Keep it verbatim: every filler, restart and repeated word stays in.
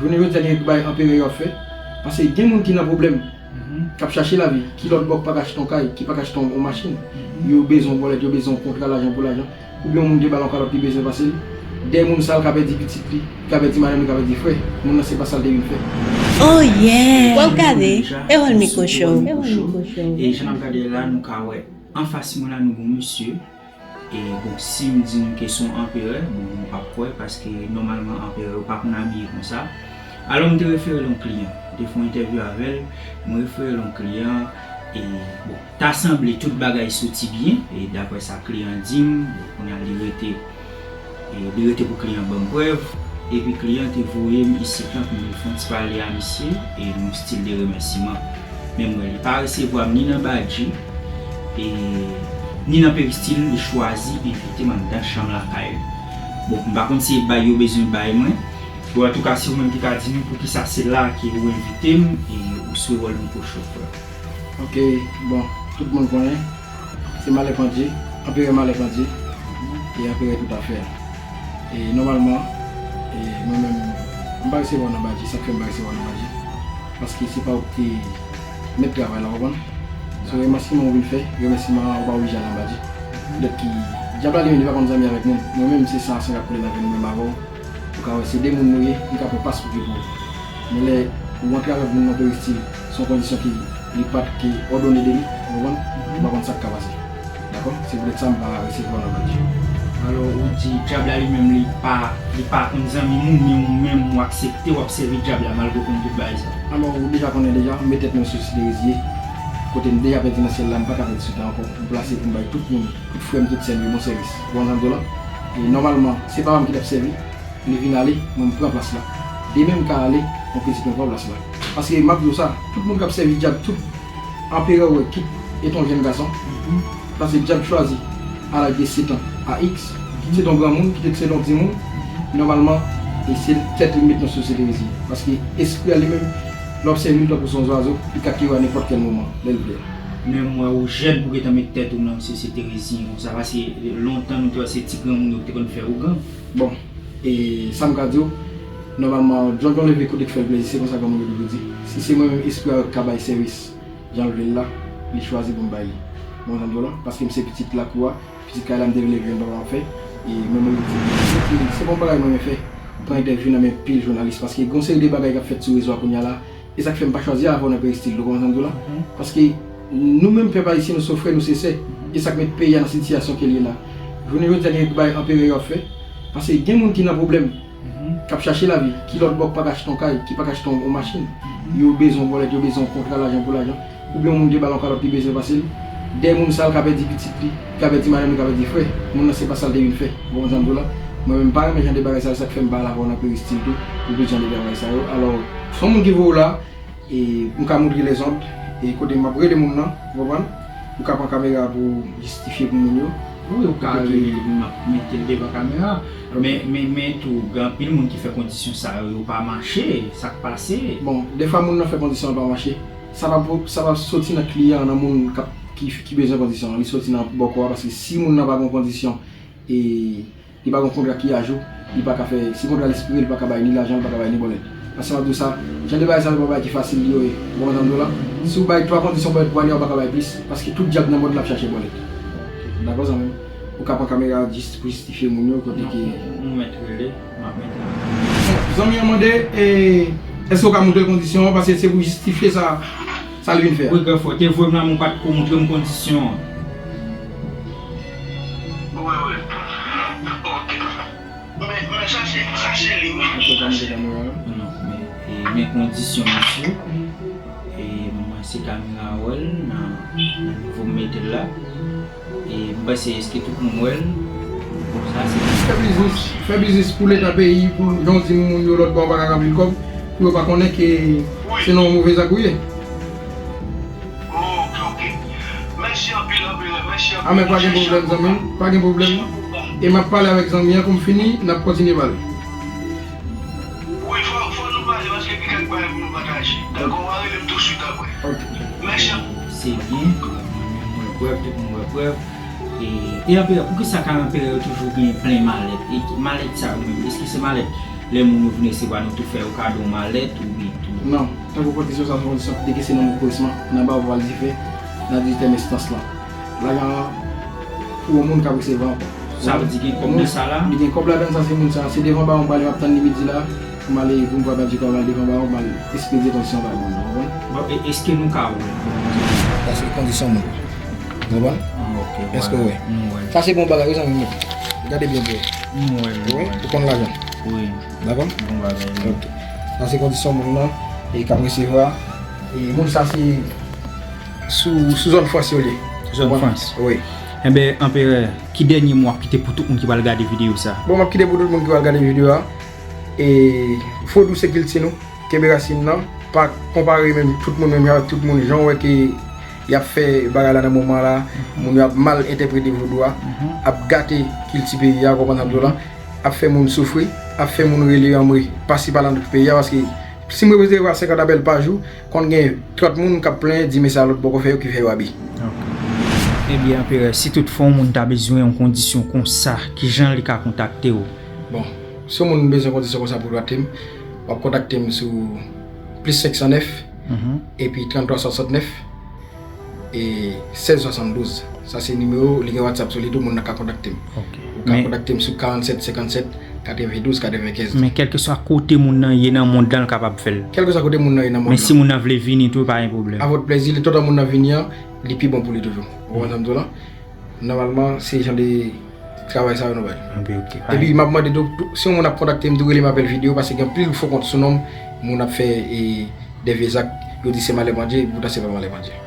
Jounen jodi a, gen kèk bagay anperè yo ap fè. Paske gen moun ki nan pwoblèm, k ap chache lavi, ki lòt bò k pa ka achte yon kay, ki pa ka achte yon machin. Yo bezwen yon bòlèt, yo bezwen yon kontra lajan pou lajan. Oubyen yon moun gen balon kalòt li bezwen pase l. Dèyè moun sa, l ka pèdi pitit li, li ka pèdi madanm li, li ka pèdi frè. Moun nan se pa sa l te vin fè. Oh yeah! Wap gade Erol Miko Show. E jan n ap gade la, nou ka wè anfas mwen la, nou gon misye. E bon, si m di nou ke se yon anperè, bon, nou p ap kwè, paske nòmalman anperè yo pa konn abiye konsa. Alò, m te refere l yon kliyan. M te fè yon entèvyou avè l, m refere l yon kliyan, e bon, ta sanble tout bagay soti byen, e daprè sa kliyan di m, bon, kounye a li rete, e li rete pou kliyan ban m prèv, epi kliyan te voye m isit lan pou m vin fè yon ti pale a misye, e yon stil de remèsiman. Men m wè, li pa resevwa m ni nan badji, e ni nan peristil, li chwazi envite m anndan chanm lakay li. Bon, m pa konn si se bay yo bezwen bay mwen. Bon, antouka, se ou menm ki ka di nou poukisa se la ke ou envite m, e ou sou Erol Miko Show, frè. Ok, bon, tout moun konnen, se Malè Pandye, Anperè Malè Pandye, e Anperè Toutafè. E nòmalman, e mwen menm, m pa resevwa nan badji, sa k fè m pa resevwa nan badji. Paske se pa ou ki te mèt travay la, w konprann? Se yon remèsiman ou vin fè, remèsiman an ou pa oblije al nan badji. Poutèt ki, dyab la li menm li pa konn zanmi avèk moun. Mwen menm se san a san k ap koule nan venn mwen, m avè w. Ou ka wè se de moun nou ye, m ka pran pas pou ki pou ou. Men lè ou antre avèk moun nan peristil, se yon kondisyon ki li pa t ke òdone de li, ou konprann? Ou pa konn sa k ka pase. Dakò? Se poutèt sa m pa resevwa nan badji. Alò, ou di dyab la li menm li pa, li pa konn zanmi moun, men ou menm ou aksepte w ap sèvi dyab la malgre w konn tout bagay sa. Alò, ou deja konnen deja, m met tèt mwen sou Site Reziye, kote m deja pèdi nan syèl la, m pa ka pèdi sou tè ankò. M plase pou m bay tout moun, tout frè m, tout sè m yo bon sèvis. Ou konprann sa m di w la? E nòmalman, se papa m ki t ap sèvi, li vin ale, mwen m pran plas la. Demen m ka ale, yon pitit mwen pran plas la. Paske m ap di w sa, tout moun k ap sèvi dyab, tout anperè ou wè, kit e t yon jèn gason, paske dyab chwazi a laj de sèt an a X, se t yon granmoun, kit se t yon timoun, nòmalman, e se tèt li met nan sosyete Reziye. Paske espri a li menm, lè w ap sèvi l tankou se yon zwazo, li ka kite w a nenpòt kèl moman, lè l vle. Men m wè ou jèn pou gentan met tèt ou nan sosyete Reziye konsa, paske lontan nou te wè se ti granmoun yo ki te konn fè ougan. Bon, e sa m ka di w, nòmalman, djòlè leve kote k fè l plezi, se konsa granmoun yo toujou di. Si se mwen menm espri a yo k ka bay sèvis jan l vle l la, li chwazi pou m bay li. Bon, jan m di w la, paske m se pitit lakou a, pitit kay la, m te vin leve m papa m ap fè, e mwen menm se, se pa yon bagay mwen renmen fè, pran entèvyou nan men pil jounalis, paske gen yon seri de bagay k ap fèt sou rezo a kounye a la, e sa k fè m pa chwazi al avè w nan peristil, ou konprann sa m di w la? Paske nou menm pèp ayisyen, nou se frè, nou se sè. E sa k met peyi a nan sitiyasyon ke l ye la. Jounen jodi a, gen kèk bagay anperè yo ap fè. Paske gen moun ki nan pwoblèm, k ap chache lavi, ki lòt bò k pa ka achte yon kay, ki pa ka achte yon, yon machin. Yo bezwen yon bòlèt, yo bezwen yon kontra lajan pou lajan. Oubyen yon moun gen balon kalòt li bezwen pase l. Dèyè moun sa, l ka pèdi pitit li, li ka pèdi madanm li, li ka pèdi frè. Moun nan se pa sa l te vin fè. Ou konprann sa m di w la? Mwen menm m pa renmen jan de bagay sa yo, sa k fè m pa al avè w nan peristil tou, pou tout jan de bagay sa yo. Alò, se yon moun ki voye w la, e m ka montre lèzòd, e kote m ap rele moun nan, ou konprann? Ou ka pran kamera pou jistifye pou moun yo. Wi, ou ka rele li, m ap mete l devan kamera. Men, men, men tou, gen anpil moun ki fè kondisyon sa yo, yo pa mache, sa k pase? Bon, defwa moun nan fè kondisyon an pa mache. Sa pa, sa pa soti nan kliyan an, nan moun k ap, ki, ki bezwen kondisyon an. Li soti nan bòkò a, paske si moun nan pa gen kondisyon, e li pa gen kontra ki ajou, li pa ka fè, si kontra l ekspire, li pa ka bay ni lajan, li pa ka bay ni bòlèt. Paske m ap di w sa, jan de bagay sa yo pa bagay ki fasil li yo ye. Ou konprann sa m di w la? Si w bay twa kondisyon bòlèt pou ale a, ou pa ka bay plis, paske tout dyab nan mond la ap chache bòlèt. Dakò, zanmi m? Ou ka pran kamera a jis pou jistifye moun yo, kote ke. M mèt rele, m ap mete. Zanmi an mande, e, èske w ka montre l kondisyon an, paske se pou jistifye sa, sa l vin fè a. Wi, Grandfrè, w te voye m la, men w pa t ko montre m kondisyon an. Wi, wi. Ok. Men, men chache, chache li, wi. Èske w ka montre kamera a? Non, men, e, men kondisyon misye. E, mwen se kamera a wè l nan, nan nivo m mete l la. E m panse èske tout moun wè l? Bon, sa se. Fè biznis, fè biznis pou leta peyi, pou jan w di moun yo lòt bò pa ka ranpli l kòb, pou yo pa konnen ke se nan yon move zak ou ye. Ok, ok. Mèsi anpil, anpil, mèsi anpil. A, men pa gen pwoblèm, zanmi m, pa gen pwoblèm. E m ap pale avèk zanmi an, kou m fini, n ap kontinye pale. Wi, fò, fò nou pale, paske gen kèk bagay pou nou pataje. Dakò, w a rele m tousuit apre. Ok. Mèsi anpil. Se byen, mwen menm mwen wè prèv, tout moun wè prèv. E, e anperè, poukisa kay anperè yo toujou gen plen malèt? E malèt sa yo menm, èske se malèt Lè moun yo vin resevwa nou tou fè yo kado malèt ou byen tou. Non, tankou kondisyon sa se yon kondisyon ki dekese nan men polisman, nan ba ou pral dife, nan dizyitèm enstans lan. Lajan an pou yon moun k ap resevwa. Sa vle di gen kòb nan sa la? Li gen kòb ladan sa, se moun sa, se devan ba ou m prale, m ap tann li midi la, pou m ale, pou m pral di kòb la devan ba ou, m al espedye kondisyon ba ou, ou konprann? Bon, e, èske nou ka wè? Sa se kondisyon moun. Ou konprann? Ah, ok, èske ou wè? Nou wè. Sa se bon bagay, wi, zanmi m. Gade byen pou ou. Nou wè, nou wè. Ou konn lajan. Wi. Dakò? Bon bagay, wi. Ok. Sa se kondisyon moun nan, e k ap resevwa. E moun sa se sou, sou zòn Frans yo li. Sou zòn Frans? Wi. Enben, Anperè, ki dènye mo w ap kite pou tout moun ki pral gade videyo sa? Bon, m ap kite pou tout moun ki pral gade videyo a. E vodou se kilti nou. Kenbe rasin nan, pa konpare menm tout moun menm jan avèk tout moun. Jan w wè ke y ap fè bagay la nan moman la, moun yo ap mal entèprete vodou a, ap gate kilti peyi a, ou konprann sa m di w la, ap fè moun soufri, ap fè moun rele anmwe pase pala nan tout peyi a, paske si m resevwa senkant apèl pa jou, konn gen trant moun k ap plenyen, di men se a lòt bò k ap fè yo ki fè yo abi. Ok. Ebyen, Anperè, si tout fwa yon moun ta bezwen yon kondisyon konsa, kijan li ka kontakte w? Bon, si yon moun bezwen kondisyon konsa pou kontakte m, w ap kontakte m sou plis senk san nèf, epi tranntwa swasannnèf, e sèz swasanndouz. Sa se nimewo, li gen WhatsApp sou li tou, moun nan ka kontakte m. Ok. Ou ka kontakte m sou karannsèt senkannsèt katrevendouz katrevenkenz. Men kèlkeswa kote moun nan ye nan mond lan, l kapab fè l. Kèlkeswa kote moun nan ye nan mond lan. Men si moun nan vle vini tou, pa gen pwoblèm. A vòt plèzi, li toutan moun nan vini an, li pi bon pou li toujou. Ou konprann sa m di w la? Nòmalman, se jan de travay sa yo nou bay. Anben, ok. Epi, m ap mande tou, tou, si yon moun ap kontakte m, tou rele m apèl videyo, paske gen anpil fo kont sou non m, moun ap fè, e, de vye zak, yo di se malè pandye, poutan se pa malè pandye.